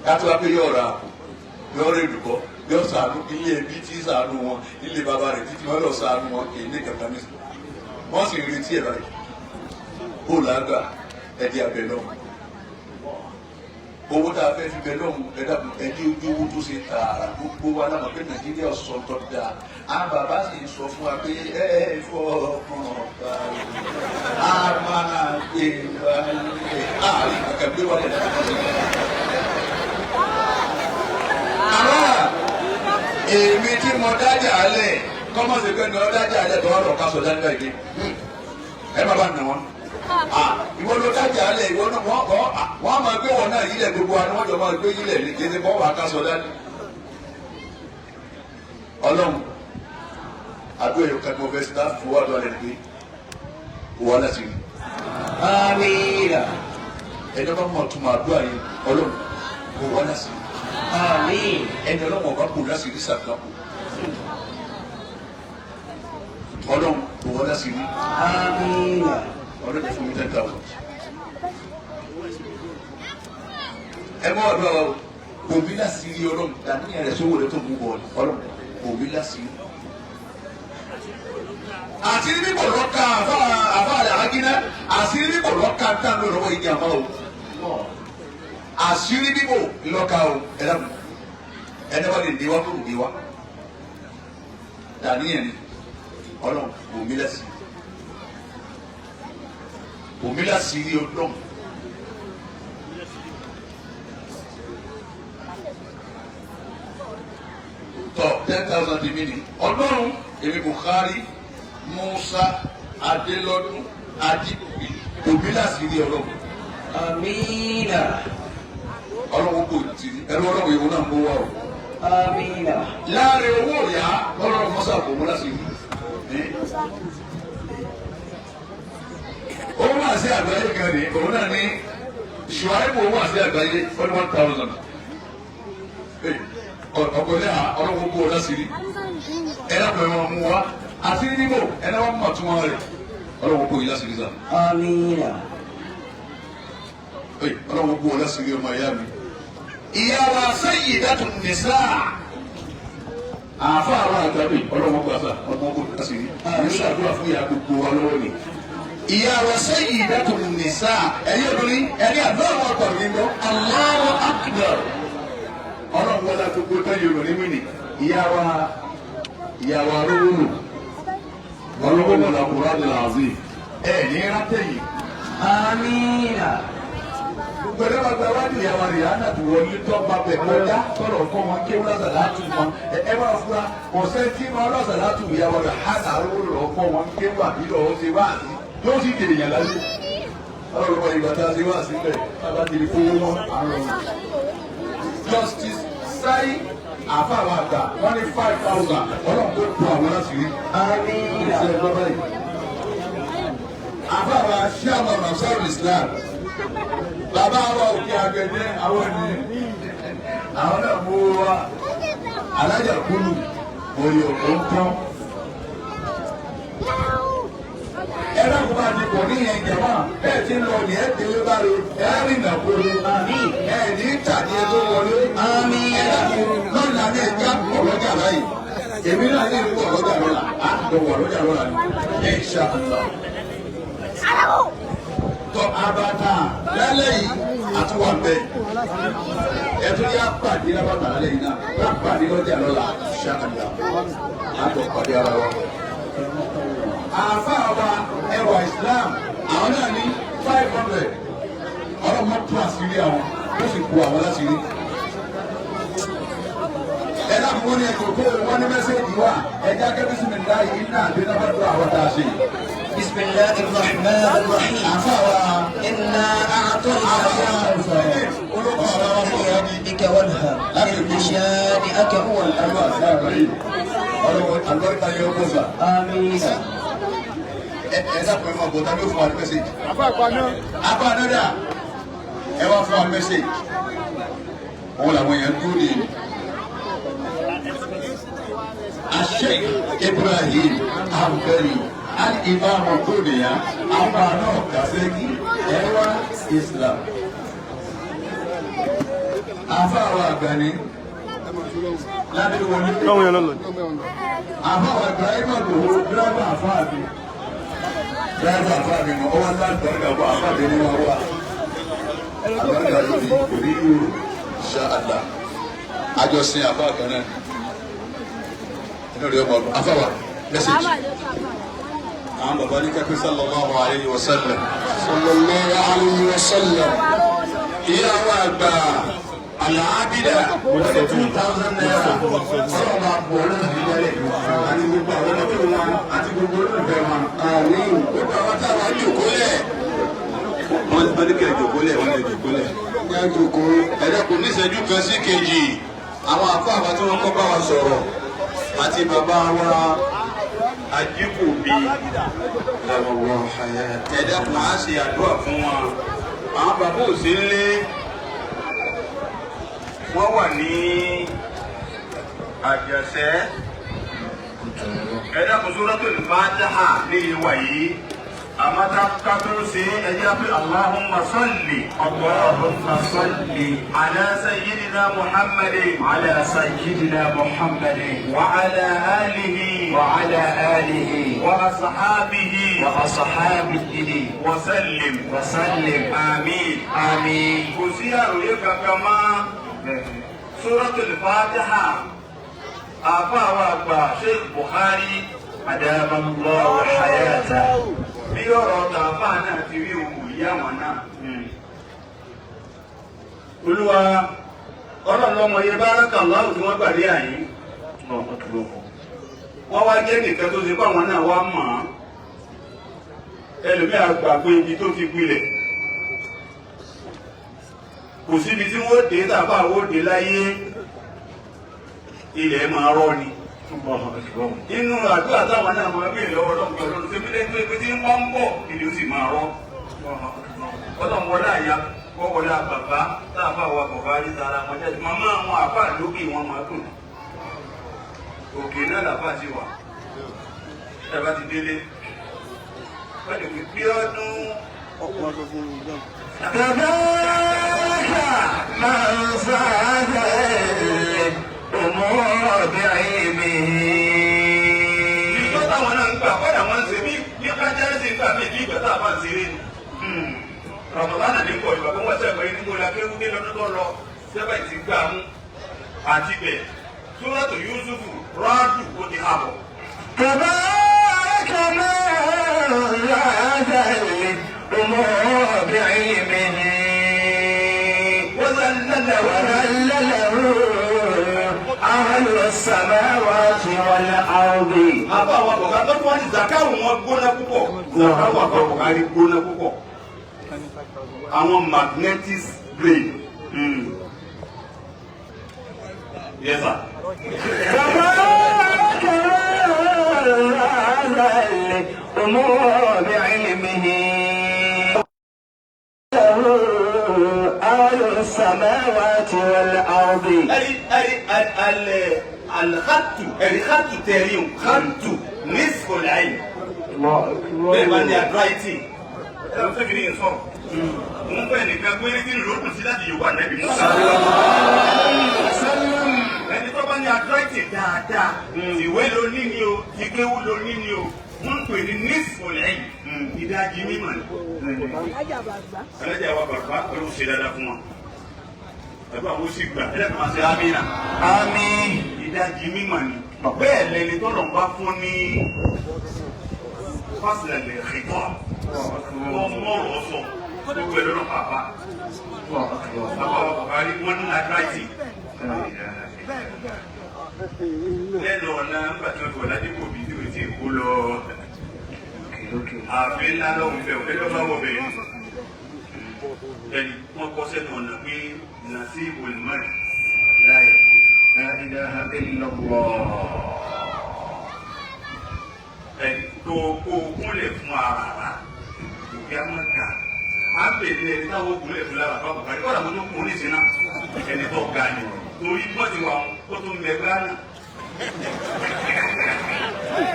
kátó wá pé yóò ra àpò yóò rè dùkọ́ yóò sànú ilé ẹbí tí sànú wọn ilé bàbá rẹ̀ títí wọn lọ sànú wọn kì í ní kankan ní sùn wọn sì ń retí ẹ̀ báyìí kó làágbà ẹdí abẹ lọ́hùn owó tá a fẹ́ fi bẹ lọ́hùn ẹ̀dá ẹdí ojú owó tó ṣe tààrà gbogbo wa lámọ̀ pé Nàìjíríà sọ tọ́ da àwọn bàbá sì ń sọ fún wa pé ẹ fọkàn balẹ̀ a máa gbé wálé àárín kankan gbé wálé láti fi ṣe. Àmọ́ èmi tí mo dájà alẹ̀ kọ́mọ̀sí pé ní ọ dájà alẹ̀ tó ọ̀rọ̀ ká sọ dání báyìí ẹ má bá nà wọ́n. Ìwọ ló dájà alẹ̀ ìwọ náà wọ́n kọ́ wọ́n máa gbé wọn náà yílẹ̀ gbogbo wa ni wọ́n jọ máa gbé yílẹ̀ ní kéde kọ́ wàá ká sọ dání. Ọlọ́run àdúrà yóò kẹ́kọ̀ọ́ fẹ́ sí láti fowó àdúrà lẹ́nu pé wọ́n láti rí. آمين Ẹni ọba mọ̀ tó máa àdúrà yẹn Ọlọ́run kò wọ́n láti rí. آمين Ẹni ọlọ́run ọba kò láti rí sàkápò. Ọlọ́run kò wọ́n láti rí. آمين Ọlọ́run fún mi 10,000. Ẹ mọ́ àdúrà wa o kò mí láti rí Ọlọ́run dàníyàn rẹ̀ sówó rẹ̀ tó mú bọ̀ Ọlọ́run kò mí láti rí. Àṣírí bí kò lọ́ka àfa rẹ̀ àgínà àṣírí bí kò lọ́ka ń tàn lọ́wọ́ ìdí àmọ́ o. Àṣírí bí kò lọ́ka o ẹ dákun ẹni wá lè dé wá kó lè dé wá. Dàníyàn ni Ọlọ́run kò mí láti rí. Kò mí láti rí Ọlọ́run. Tọ 10,000 tèmi ni Ọlọ́run èmi Buhari Musa Adélọ́dún Adébóyè kò mí láti rí Ọlọ́run. آمين Ọlọ́run kò tì í ẹrú Ọlọ́run ìwọ náà ń bó wá o. آمين Láàrin owó ìyá Ọlọ́run mọ́sà kò mú láti rí. Òun sí àgbáyé kan ní òun náà ní ṣùwáìbù wá sí àgbáyé 1,000. Ọ̀pọ̀lẹ́ ọlọ́wọ́ kó o lásìrí ẹ̀rọ pẹ̀lú ọmọ wa àti níbo ẹ̀rọ wọn mọ̀ tún wọn rẹ̀ ọlọ́wọ́ kó o lásìrí sá. Àmín. Ọlọ́wọ́ kó o lásìrí ọmọ ìyá mi. Ìyá wa Sayyidatun Nisa àfa àwọn àgbàdo ọlọ́wọ́ kó a sá ọmọ kó o lásìrí ní sàdúrà fún ìyá gbogbo wa lọ́wọ́ ni. Ìyá wa Sayyidatun Nisa ẹ̀yin obìnrin ẹ̀rí àdúrà wọn kọ̀ nínú Allahu Akbar. Ọlọ́run wọlé gbogbo tẹ́yìn obìnrin mi ni ìyá wa rówó ọlọ́wọ́ wọlé Al-Qur'an al-Azim ẹ̀ ní rátẹ̀yìn. Àmín. Gbogbo ẹ̀rọ gba wájú ìyá wa rèé àná tó wọlé tó bá bẹ̀ kọjá tọrọ kọ́ wọn kéwú lọ́sà látù wọn ẹ máa fura ọ̀sẹ̀ tí wọn lọ́sà látù ìyá wa rèé àná rówó lọ́ kọ́ wọn kéwú àbí lọ́wọ́ ṣe wá sí yóò sì dèrè yàn láyé. Ọlọ́run wọ ìgbà tá a ṣe wá síbẹ̀ bàbá ti di kówó wọn àrùn. Justice Sai àfàwọn àgbà wọn ní 5,000 ọlọ́run kó bu àwọn láti rí. Àmín. Ṣé ẹ gbọ́ báyìí? Àfàwọn aṣíàmọ̀ Nasarul Islam bàbá wa òkè àgbẹ̀dẹ àwọn ènìyàn àwọn náà mú wa alájà kúlù òye òkú ń tán. Ẹ dákun bá ti pọ̀ ní ìyẹn jẹ̀mọ́ bẹ́ẹ̀ ti ń lọ ní ẹ délé bá rí ẹ rìn nà kúrò ẹ ní tàbí ẹ tó wọlé. Àmín. Ẹ dákun lọ́nà ní ẹja ọ̀lọ́jà báyìí èmi náà ní ìlú ọ̀lọ́jà lọ́la á lọ wọ̀ ọ̀lọ́jà lọ́la ni insha Allah. Tọ́ abata lálẹ́ yìí àtúwà bẹ́ẹ̀ ẹ tún yá pàdé lábàtà lálẹ́ yìí náà yá pàdé lọ́jà lọ́la insha Allah á tọ́ pàdé ara wa. Àáfàá wa ẹwà Islam àwọn náà ní 500 ọlọ́mọ tó àṣírí àwọn ó sì kó àwọn láṣírí. Ẹ dákun wọn ní ẹjọ kó wọn ní mẹ́sẹ̀gì wa ẹjẹ akẹ́bísí mi láàyè iná àbí nábàdó àwọn tá a ṣe. بسم الله الرحمن الرحيم. Àáfàá wa إنا أعطيناك olóko ọ̀rọ̀ wa sọ̀rọ̀ ní بك وانهر إن شانئك هو ẹlú الأبتر. àti àgbáyé ọlọ́wọ́ àlùbáríkà yẹ ọkọ̀ sà. آمين. Ẹ dákun ẹ máa bọ̀ tàbí ó fún wa ní mẹ́sẹ̀gì. Àbá ànádà ẹ wá fún wa ní mẹ́sẹ̀gì. Òun làwọn èèyàn dúró ní. Sheikh Ibrahim Ambali Al-Imam Kodiya Àbá náà Kàṣẹ́kì ẹwà Islam. Àfa àwọn àgbà ni lábẹ́ wọlé. Àfa àwọn Ibrahim Àgbòho dírẹ́bà àfa àbí. Dírẹ́bà àfa àbí mọ̀ ọwọ́ ńlá àgbàrúgà bọ̀ àfa àbí ni wọ́n wà. Àgbàrúgà yìí kò ní yúrò ṣá àlà. Àjọsìn àfa kan náà. Inú rẹ̀ ọmọ àfa wa mẹ́sẹ̀gì. Àwọn bàbá ní kápẹ́ sallallahu alayhi wa sallam. Sallallahu alayhi wa sallam. Ìyá wa àgbà Àlàábídà 2,000 naira. Ọlọ́run máa bọ̀ ọ́ lọ́nà ìdílé àti gbogbo àwọn ọmọdé wọn àti gbogbo olólùfẹ́ wọn. Àmín. Gbogbo àwọn táwọn jòkólẹ̀. Wọ́n ní kí ẹ jòkólẹ̀, wọ́n ní ẹ jòkólẹ̀. Ní àjòkó. Ẹ dákun ní ìṣẹ́jú kan sí kejì. Àwọn àfọ àwọn tí wọ́n kọ́ bá wa sọ̀rọ̀ àti bàbá wa Ajíkòbí. Ẹ dákun á ṣe àdúrà fún wọn. Àwọn bàbá ò sí nílé. Wọ́n wà ní Àjàṣẹ́. Ẹ dákun Suratul Fatiha ní ìwà yìí. Àmọ́ ká tó ṣe ẹ jẹ́ pé Allahumma salli. Allahumma salli. Ala sayyidina Muhammadin. Ala sayyidina Muhammadin. Wa ala alihi. Wa ala alihi. Wa ashabihi. Wa ashabihi. Wa sallim. Wa sallim. Àmín. Àmín. Kò sí àròyé kankan mọ́. Suratul Fatiha. Àfa àwọn àgbà Sheikh Bukhari. Adamallahu hayata. Bí ọ̀rọ̀ tààfà náà ti rí òun ìyá wọn náà. Olúwa ọlọ́run lọ́mọ yẹ báràkà láwù tí wọ́n gbàdé àyín. Wọ́n wá jẹ́ nìkan tó ṣe pé àwọn náà wá mọ̀ ọ́n. Ẹlòmíà gbà pé ibi tó ti gbilẹ̀. Kò síbi tí wọ́n dé tàbá wọ́n dé láyé ilẹ̀ máa rọ́ ni. Inú àdúrà táwọn náà máa gbé lọ́wọ́ lọ́wọ́ lọ́wọ́ ṣe fílẹ̀ tó ibi tí wọ́n ń bọ̀ ilé ó sì máa rọ́. Ọlọ́run wọlé àyà wọ́n wọlé àbàbá táàfà wa Buhari tara wọn jáde. Màmá àwọn àfà lókè wọn máa dùn. Òkè náà làfà ti wà. Ẹ bá ti délé. Wọ́n lè fi bí ọdún. تبارك من زاد الأمور بعلمه. Ìjọ táwọn náà ń gbà kọ́dà wọ́n ń ṣe bí bí kájẹ́rẹ́sì ń gbà mí bí ìgbà tá a bá ń ṣeré ni. Rọ̀mọ̀lánà ní kọ̀ ìgbà fún wọ́n sẹ́gbẹ̀ẹ́ ní mo la kéwú dé lọ́dún tó lọ sẹ́gbẹ̀ tí gbà mú àti bẹ̀. Súrọ́tù Yúsúfù rọ́ọ̀dù ó ti hàbọ̀. تبارك من زاد الأمور بعلمه. وذلله أهل السماوات والأرض. Àbá àwọn àbọ̀ká tó tún wá ní Zakawu wọn gbóná púpọ̀. Zakawu àbá Buhari gbóná púpọ̀. Àwọn magnetic brain. Yes, sir. تبارك من زاد الأمور بعلمه. أهل السماوات والأرض. Ẹ̀rí ẹ̀rí alẹ́ alhatu ẹ̀rí hatu tẹ̀rí o hatu nisfọ̀láì bẹ́ẹ̀ bá ní arthritis ẹ̀rọ tó kiri yìí sọ̀rọ̀ mo ń pẹ́ nìkan pé kí ni lóògùn sí láti Yorùbá nẹ́bí Musa ẹni tó bá ní arthritis dáadáa ìwé ló ní ni o ìkéwú ló ní ni o wọ́n ń pè ní nisfọ̀láì ìdajì mímọ̀ ni alájà wa bàbá olóhùn ṣe dáadáa fún wọn ẹgbẹ́ àwọn oṣù gbà ẹlẹ́kùn máa ṣe amínà. آمين. Ìdajì mímọ̀ ni bẹ́ẹ̀ lẹni tọ́lọ̀ ń bá fún ní fásilẹ̀ xìtọ́ wọ́n mọ̀rọ̀ sọ gbogbo ẹ̀ lọ́nà bàbá bàbá wa Buhari wọ́n ní àdúrátì lẹ́nu ọ̀nà nígbà tí wọ́n ti wọ̀ ládìpọ̀ bí tí wọ́n ti kó lọ ààfin ńlá lọ́hùn bẹ́ẹ̀ òkè lọ́ba wọ̀ bẹ́ẹ̀ ẹni wọ́n kọ́ sẹ́nu ọ̀nà pé nasibul mali láyé. لا إله إلا الله. Ẹni tó kó kúnlẹ̀ fún ara rà òkè amaka á bèèrè ẹni táwọn kúnlẹ̀ fún lára bá Buhari kọ́ra mo tó kún ní sinna ẹni tó ga ni torí bọ́ ti wà ó tún mẹ gánà.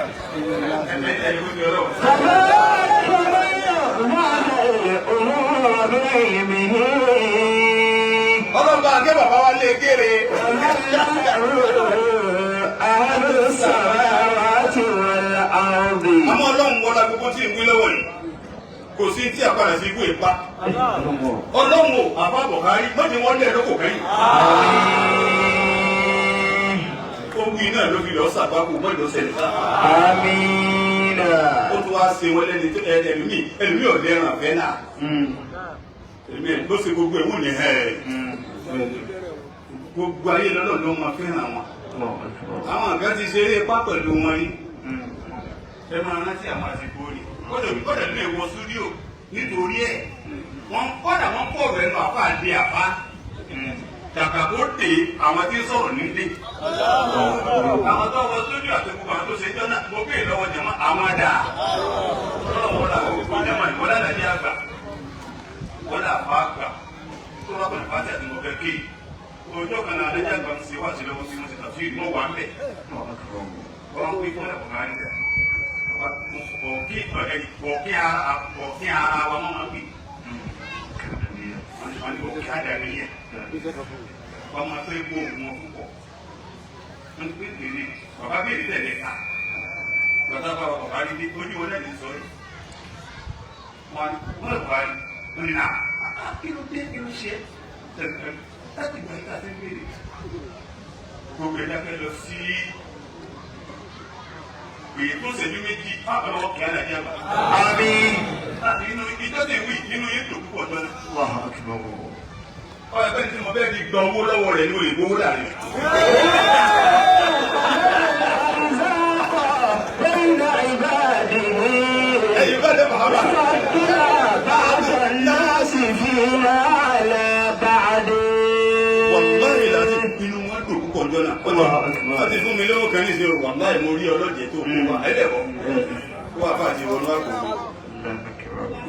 Ẹni kó ti ọlọ́run. تبارك من زاد الأمور بعلمه. Ọlọ́run bá a gé bàbá wa lé kéré. أهل السماوات والأرض. Àmọ́ Ọlọ́run wọlá gbogbo tí ń wí lọ́wọ́ yìí kò sí tí àpàdà sí ikú ìpa Ọlọ́run ò àbá Buhari mọ́ni wọ́n lé ẹ̀rọ kò kẹ́yìn. Ó wí náà ló fi lọ sàgbákò mọ́ni ó ṣẹlẹ̀ sáà. آمين. Ó tún wá ṣe wọn lẹ́ni tó ẹlòmíì ẹlòmíì ò lẹ́ràn àfẹ́ náà ẹlòmíì ló ṣe gbogbo ẹ̀wù ní ẹ̀ gbogbo ayé lọ́dọ̀ ló máa fẹ́ràn wọn. Àwọn kan ti ṣeré ipá pẹ̀lú wọn rí. Ẹ máa rántí àwọn àsìkò rí kọ́dọ̀ kọ́dọ̀ lè wọ súdíò nítorí ẹ̀ wọ́n kọ́dà wọ́n pọ̀ rẹ̀ nù àfa àdé àfa kàkà kó dé àwọn tí ń sọ̀rọ̀ nílé àwọn tó wọ súdíò àti gbogbo àwọn tó ṣe jọ́nà mo béèrè lọ́wọ́ jẹ̀mọ́ àwọn dà lọ́wọ́ làwọn gbogbo jẹ̀mọ́ ìwọ́lá làdí àgbà wọ́n là fà àgbà tó wà pẹ̀lú pàṣẹ àti mọ̀fẹ́ kéyì ọjọ́ kan náà adájọ́ àgbà ń ṣe wá sí lọ́wọ́ sí wọn ṣe tàbí ìmọ̀ wà ń bẹ̀ wọ́n pín fún ẹ̀kọ́ kárí rẹ̀ ọ̀kí ara wa wọ́n máa ń pè wọ́n ní ọ̀kí àdàmì yẹ wọ́n máa fẹ́ gbó òun wọn púpọ̀ wọ́n ti pín pèlè bàbá bèèrè tẹ̀lé ká bàtà bá bàbá rí bí ojú wọn náà ní sọ yìí wọ́n lè bàbá rí wọ́n ní náà kí ló dé kí ló ṣe láti gbà yíká sí bèèrè gbogbo ẹ̀dá fẹ́ lọ sí èyí tó ṣẹ́jú méjì ọlọ́wọ́ kí á làjẹ́ àgbà. آمين. Láti inú ìjọ tẹ̀ wí inú yín tó púpọ̀ jọ náà. الله أكبر. Ọ̀ ẹgbẹ́ tí mo bẹ́ẹ̀ di gba owó lọ́wọ́ rẹ̀ ní olè gbowó láàrin. أرزاق بين عباده. Ẹ̀yin bá dé Mahama. فضل بعض الناس فينا على بعض. Wàláhì láti inú wọn dùn púpọ̀ jọ náà. Wọ́n ti fún mi lówó kan ní ìṣe wàláhì mo rí ọlọ́jẹ̀ tó kó wa. Ẹlẹ́kọ̀ọ́. Kó wà fàájì wọnú àpò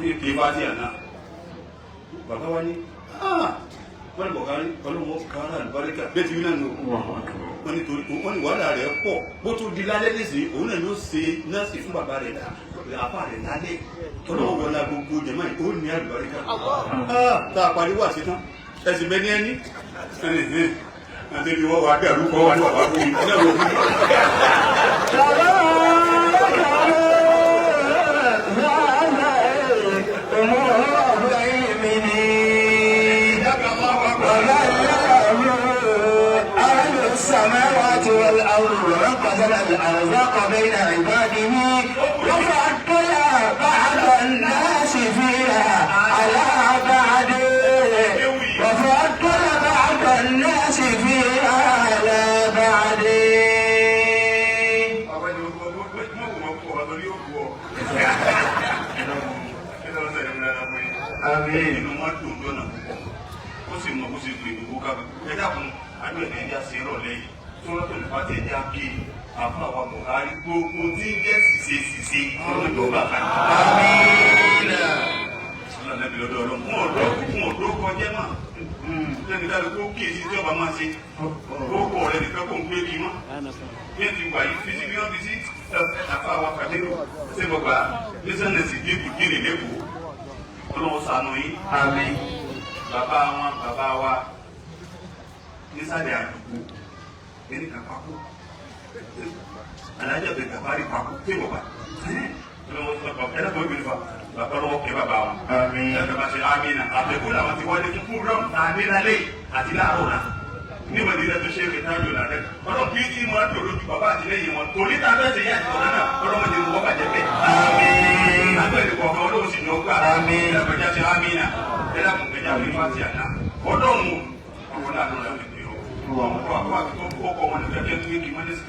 mi. Ní èké fásíà náà bàbá wa ní wọ́n ní Buhari ọlọ́wọ́ kára àlùbáríkà bẹ́ẹ̀ ti wí náà nù. Wọ́n ní torí wọ́n ní wàhálà rẹ̀ pọ̀ bó tó di lálẹ́ nísìnyí òun náà ló ṣe nọ́ọ̀sì fún bàbá rẹ̀ àfa rẹ̀ lálẹ́ ọlọ́wọ́ wọlé gbogbo jẹ̀mọ́ yìí ó ní àlùbáríkà. Tá a parí wà sí tán ẹ̀sìn bẹ́ẹ̀ ní ẹni àti ibi wọ́n wà dàrú kọ́ wà ní bàbá fún mi náà ló fún mi. السماوات والأرض وقسم الأرزاق بين عباده وفضل بعض الناس فيها على بعض وفضل بعض الناس فيها على بعض. Àmín. Inú wọn dùn lọ́nà púpọ̀, ó sì mọ bó ṣe pè gbogbo kábẹ́. Ẹ dákun, àdúrà ní ẹja ṣe rọ̀lẹ́ yìí tó lọ́tọ̀ nípa tí ẹja ké àfún àwa Buhari gbogbo tí ń jẹ́ ṣìṣe ṣìṣe ọlọ́jọ́ bàbá. Àmín. Ọlọ́run lẹ́bi lọ́dọ̀ ọlọ́run fún ọ̀dọ́ fún ọ̀dọ́ kọjá mọ́ lẹ́nu dáadọ́ kó kíyèsí tí ọba máa ṣe kó kọ̀ rẹ̀ nìkan kó ń gbé kí mọ́ bí ẹ ti wà yìí fi sí bí wọ́n fi sí àfa wa kàdérò ṣé mo gbà bísíǹnẹ̀sì dínkù dín lẹ́kọ̀ọ́ ọlọ́run ṣàánú yín. Àmín. Bàbá wọn bàbá wa nísàlẹ̀ àdúgbò ẹni kan pakó alájà bẹ gàbárì pakó tí mo bá ẹlẹ́kọ̀ọ́ ìbílẹ̀ fa bàbá lọ́wọ́ kẹ́ bàbá wọn. Àmín. Ẹ̀ka bá ṣe amínà àtẹ̀kọ́ làwọn ti wọlé fún program àmínà lẹ́yìn àti láàárọ̀ náà nígbà tí ìdájọ́ ṣe é kẹta yóò lálẹ́ ọlọ́run kì í tí mo á dòrò ju bàbá àtìlẹ́yìn wọn torí tá a fẹ́ ṣe yá àti ọ̀rẹ́ náà ọlọ́run ti mú wọ́n bàjẹ́ bẹ́ẹ̀. Àmín. Àgbẹ̀ ìdìbò ọ̀kan ọlọ́run sì ní ọgbà. Àmín. Ẹ̀dàgbẹ̀já ṣe amínà ẹ̀dàgbẹ̀já fi fásitì àná ọlọ́run ọ̀rọ̀ náà ló rẹ̀ fi ọ́ ọkọ̀ àkọ́ àti tó kọ́ wọn nígbà tí wọ́n kì í mọ́lẹ́sì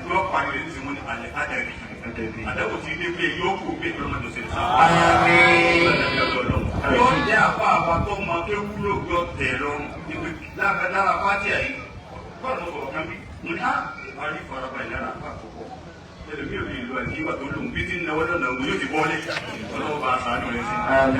yóò parí rẹ̀ ní sinmi ní alẹ́ ádàbí àdàbò tí ilé pé yóò kú pé ọlọ́mọdé ṣe sá. Àmín. Yóò jẹ́ àpá àwa tó mọ tó wúlò yóò tẹ̀ lọ́rùn lára pátí àyè bọ́ọ̀lù sọ̀rọ̀ kan bí mo ní á àrí ìfarabalẹ̀ lára àpá àkọ́kọ́ ẹlòmíì ò lè lo àti ìwà tó lòun bí tí ń náwó lọ́nà òun yóò ti bọ́ọ̀lẹ̀ ọlọ́wọ́ bá a sàánú rẹ̀ sí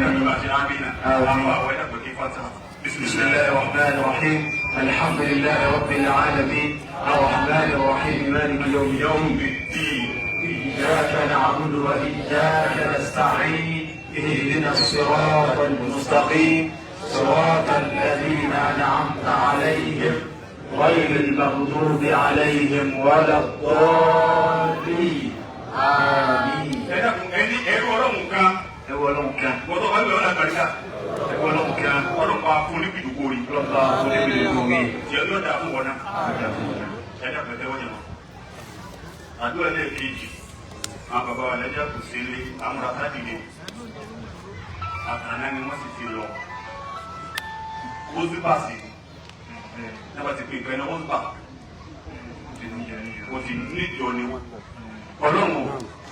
ẹ̀rọ bá a ṣe ámìnà àwọn àwọn ẹ̀dá pẹ̀kí fata. بسم الله الرحمن الرحيم الحمد لله رب العالمين الرحمن الرحيم مالك يوم الدين إياك نعبد وإياك نستعين اهدنا الصراط المستقيم صراط الذين أنعمت عليهم غير المغضوب عليهم ولا الضالين آمين. Ẹ dákun, ẹni ẹrú ọlọ́run kan Ẹ wọ Ọlọ́run kan. Wọ́n tó bá gbé ọ̀nà àgbàríkà. Ẹ wọ Ọlọ́run kan. Ọlọ́run pa fún níbi ìdókòó rí. Ọlọ́run bá fún níbi ìdókòó rí. Tí ẹ lọ́dà fún wọn náà. Ẹ dákun, ẹ tẹ́wọ́ jẹ wọn. Àdúrà lẹ́ẹ̀kejì, àwọn bàbá wa lẹ́jà kò sí ilé amúratá dìde. Àtàná ni wọ́n sì ti lọ. Wọ́n sì nígbà tí pé ìgbẹ́ náà wọ́n bà. Ó ti níjọ ni wọ́n. Ọlọ́run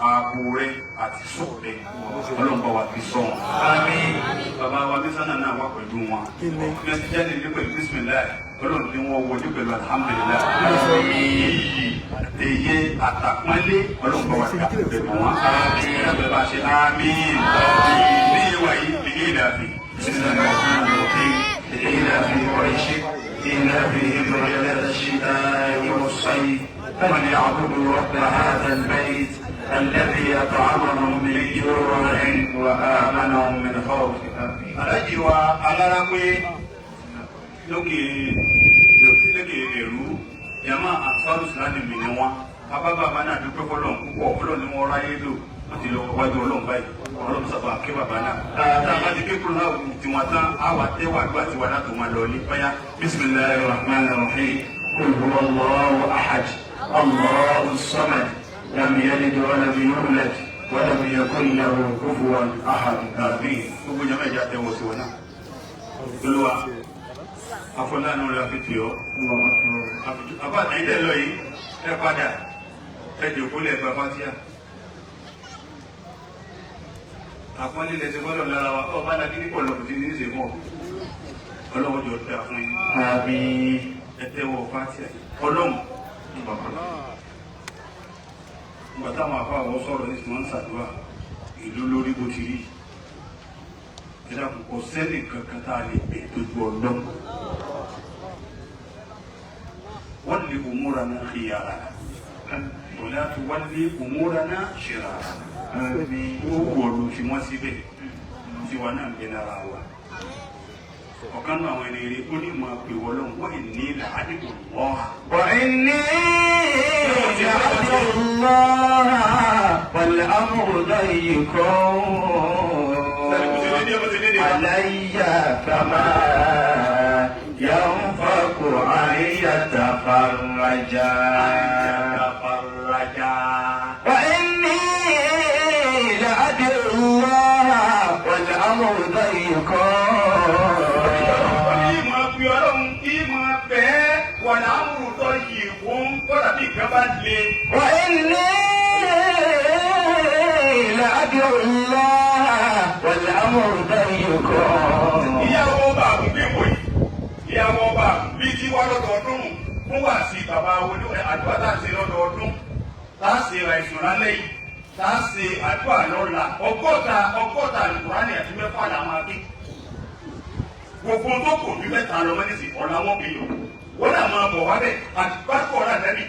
ààbò rẹ àti sọ rẹ Ọlọ́run bá wa fi sọ wọn. Àmín. Bàbá wa mísánà náà wà pẹ̀lú wọn. Bí wọ́n ti jáde ní pẹ̀lú bísímìláì, Ọlọ́run ní wọ́n wọlé pẹ̀lú alhamdulilayi. Iyì àtẹ̀yẹ àtàpọ́nlé Ọlọ́run bá wa dà pẹ̀lú wọn. Ẹ̀rọ bá ṣe àmín. Ní ìwà yìí, lè é dàbí. إلى في قريش إلافهم رحلة الشتاء والصيف فليعبدوا رب هذا البيت الذي أطعمهم من جوع وآمنهم من خوف. آمين. Aláàjì wa alára pé lókè lókè èrú yàmá àǹfààní sùlámì mi ni wọn bàbá bàbá náà dúpẹ́ fọlọ́n púpọ̀ Ọlọ́run ni wọ́n ráyé lò wọ́n ti lọ wájú Ọlọ́run báyìí Ọlọ́run sábà ké bàbá náà tá a bá ti ké kúrò náà tiwọn tán á wà tẹ́wà gbà tiwa náà tó máa lọ ní báyà. بسم الله الرحمن الرحيم قل هو الله أحد الله الصمد لم يلد ولم يولد ولم يكن له كفوا أحد. Àbí gbogbo jama ìjà tẹ́wọ́ sí wọn náà olúwa afọlánú rẹ fi tì ọ́. الله أكبر. Àbá àtẹ̀yìn tẹ̀ lọ yìí, ẹ padà ẹ jòkó lẹ̀ gba fatia. Àpọ́nlé lẹ ti gbọ́dọ̀ lára wa ọba náà kíní pọ̀ lọ́kùn tí ní í ṣe fún ọ. Ọlọ́run jọ da fún yín. آمين. Ẹ tẹ́wọ́ fatia Ọlọ́run nígbà táwọn afọ àwọn sọ̀rọ̀ ní tí wọ́n ń ṣàdúrà ìlú lórí bó ti rí. Ẹ dákun, kò sẹ́nì kankan tá a lè bẹ̀ tó ju Ọlọ́run. Walli umurana khiyarana wala tuwalli umurana shirarana. Ó wù ọ́ ló fi wọ́n síbẹ̀, tiwa náà ń bẹ lára wa. Ọ̀kan náà àwọn ẹni rí ó ní máa pè wọ́n lọ́hùn wọ́n ní làádìgbò lọ́wọ́. وإني لعبد الله والأمر ضيق علي فما ينفك أن يتفرجا. Tafaraja. وإني لعبد الله والأمر ضيق. Ìmọ̀ pè ọlọ́run, ìmọ̀ bẹ́ẹ̀ wà láàmúrù tó yìí fún kọ́dà bí nǹkan bá le. وإني لأدعو الله والأمر ضيق. Ìyàwó ọba àgùnbí wò yìí, ìyàwó ọba àgùnbí tí wá lọ́dọọdún fún wà sí bàbá wo ní àdúrà tá à ń ṣe lọ́dọọdún, tá a ṣe àìsàn lálẹ́ yìí, tá a ṣe àdúrà lọ́la, 60 60 Àlùkùránì àti mẹ́fà là máa ké. Gbogbo tó kò ní mẹ́ta lọ mẹ́nìsì ọ̀la wọn bí yọ. Wọ́n náà máa bọ̀ wá bẹ̀ àti bá ọ̀la nẹ́bì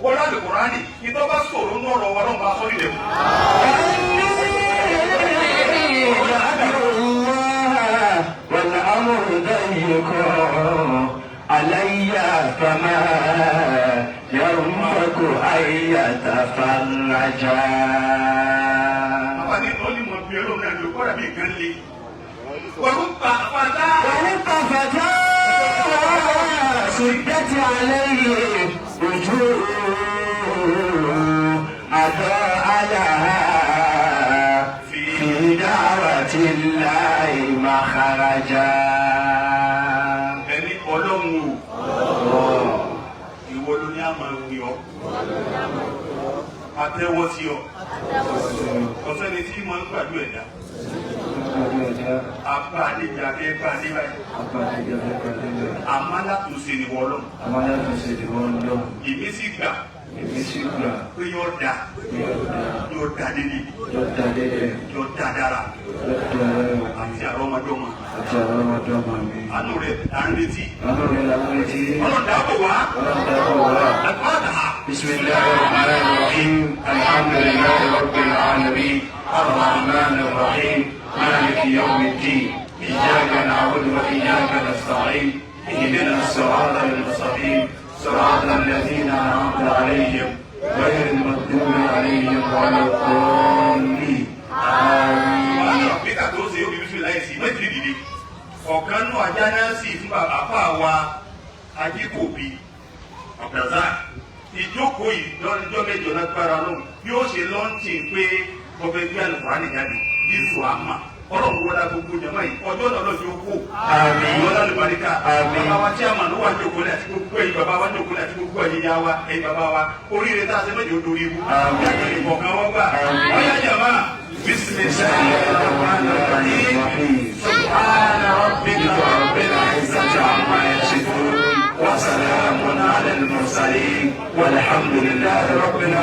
wọ́n lá Àlùkùránì ìtọ́ bá sọ̀rọ̀ ń ọ̀rọ̀ wa lọ́nà bá sọ́ nílẹ̀. وإني لأدعو الله والأمر ضيق علي فما ينفك أن يتفرجا. Bàbá ní ó ní mọ̀ bí ọlọ́run náà ló kọ́ra bí nǹkan le. Wọ́n pa fata. ورب فتى سدت عليه وجوه أضاء لها في دعوة الله مخرجا. Ẹni ọlọ́run o, ìwọ ló ní àmọ́ ìwé ọ. Àtẹ́wọ́ sí ọ. Ọ̀sẹ́ni tí máa ń gbàdúrà ẹ̀dá. Abá níbi abẹ́ bá ní báyìí. Àmọ́ alátúnṣe ni wọ́n lọ. Èmi sì gbà pé yóò da, yóò da dédé, yóò da dára àti àrọ́mọdọ́mọ. Àánú rẹ̀ là ń retí. Ọlọ́run dáàbò wá. Àgbàdà. بسم الله الرحمن الرحيم، الحمد لله رب العالمين، الرحمن الرحيم، مالك يوم الدين، إياك نعبد وإياك نستعين، اهدنا الصراط المستقيم، صراط الذين أنعمت عليهم، غير المغضوب عليهم ولا الضالين، آمين. Wàhálà pété tó ṣe ó fi bísí láìsí méjì dìde. Ọ̀kan náà ajá náà sì fún bàbá wa Ajíkòbí Abdulrasaq. Ìjókòó yìí lọ́jọ́ mẹ́jọ lágbára lóhùn bí ó ṣe lọ́ǹtì pé wọ́n fẹ́ gbé Àlùkùránì jáde yíṣu àmà. Ọlọ́run wọlé gbogbo jama yìí, ọjọ́ náà lọ́jọ́ kó. Àmín. Ìwọ́lá lùbáríkà. Àmín. Bàbá wa chairman ló wà jókòó lẹ̀ àti gbogbo ẹ̀yin bàbá wa jókòó lẹ̀ àti gbogbo ẹ̀yin ya wa, ẹ̀yin bàbá wa. Oríire tá a ṣe méjì ó dorí ibú. Àmín. Yàtọ̀ ìkọ̀kan wọ́n gbà. Àmín. Ọ̀yá jama. Bismillahirrahmanirrahim. Subhana rabbika رب العزة عما يصفون وسلام على المرسلين والحمد لله رب العالمين.